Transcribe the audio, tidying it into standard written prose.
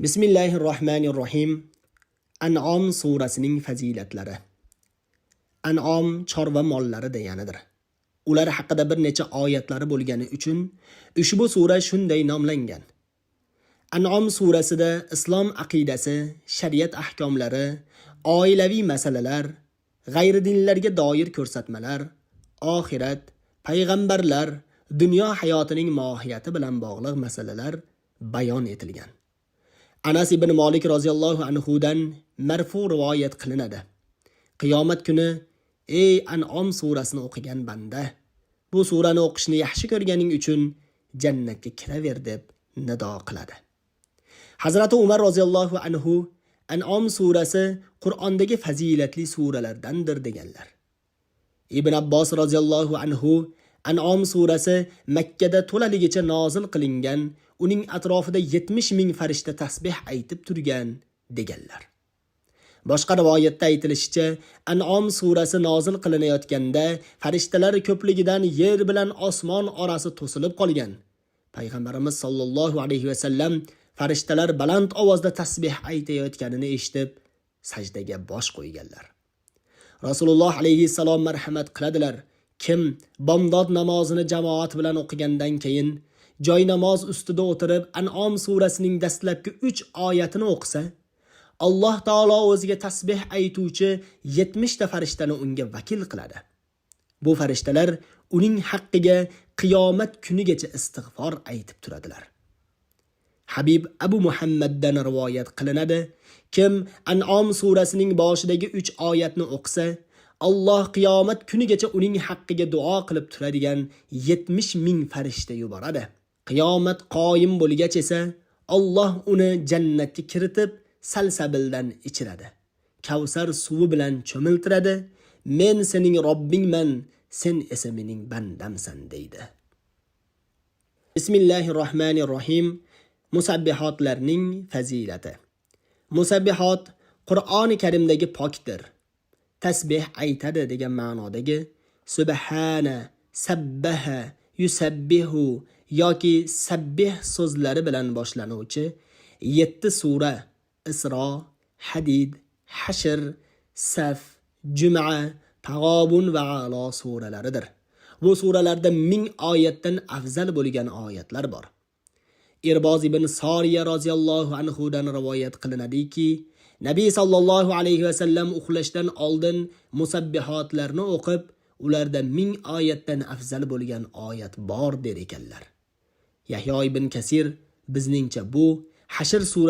Bismillahirrohmanirrohim. An'om surasining fazilatlari. An'om chorva mollari deganidir. Ular haqida bir necha oyatlari bo'lgani uchun ushbu sura shunday nomlangan. An'om surasida islom aqidasi, shariat ahkomlari, oilaviy masalalar, g'ayridinlarga doir ko'rsatmalar, oxirat, payg'ambarlar, dunyo hayotining mohiyati bilan bog'liq masalalar bayon etilgan. Anas ibn Malik roziyallohu anhu dan marfu rivoyat qilinadi. Qiyomat kuni ey An'om surasini o'qigan banda, bu surani o'qishni yaxshi ko'rganing uchun jannatga kiraver deb nido qiladi. Hazrati Umar roziyallohu anhu An'om surasi Qur'ondagi fazilatli suralardandir deganlar. Ibn Abbos roziyallohu anhu An'om surasi Makkada to'laligicha nozil qilingan, uning atrofida 70 ming farishta tasbih aytib turgan deganlar. Boshqa rivoyatda aytilishicha, An'om surasi nozil qilinayotganda farishtalar ko'pligidan yer bilan osmon orasi to'silib qolgan. Payg'ambarimiz sollallohu alayhi va sallam farishtalar baland ovozda tasbih aytayotganini eshitib, sajdaga bosh qo'yganlar. Rasululloh alayhissalom marhamat qiladilar. Kim bomdod namozini jamoat bilan o'qigandan keyin joy namoz ustida o'tirib An'om surasining dastlabki 3 oyatini o'qisa, Alloh taolo o'ziga tasbih aytuvchi 70 ta farishtani unga vakil qiladi. Bu farishtalar uning haqqiga qiyomat kunigacha istig'for aytib turadilar. Habib Abu Muhammaddan rivoyat qilinadi. Kim An'om surasining boshidagi 3 oyatni o'qisa, Alloh qiyomat kunigacha uning haqqiga duo qilib turadigan 70 ming farishta yuboradi. Qiyomat qoyim bo'lgach esa Alloh uni jannatga kiritib, salsabildan ichiradi. Kavsar suvi bilan cho'miltiradi. Men sening Robbingman, sen esa mening bandamsan deydi. Bismillahirrohmanirrohim. Musabbihotlarning fazilati. Musabbihot Qur'oni Karimdagi pokdir. Tasbih aytadi degan ma'nodagi subhana, sabbaha, yusabbihu yoki sabbih so'zlari bilan boshlanuvchi 7 sura Isro, Hadid, Hashr, Saf, Juma, Tag'obun va A'lo suralaridir. Bu suralarda 1000 oyatdan afzal bo'lgan oyatlar bor. Irboz ibn Soriya roziyallohu anhu dan rivoyat qilinadiki, Nabiy sallallohu alayhi va sallam uxlashdan oldin musabbihotlarni o'qib, ularda 1000 oyatdan afzal bo'lgan oyat bor der ekanlar. Yahyo ibn Kasir bizningcha bu Hashr surasi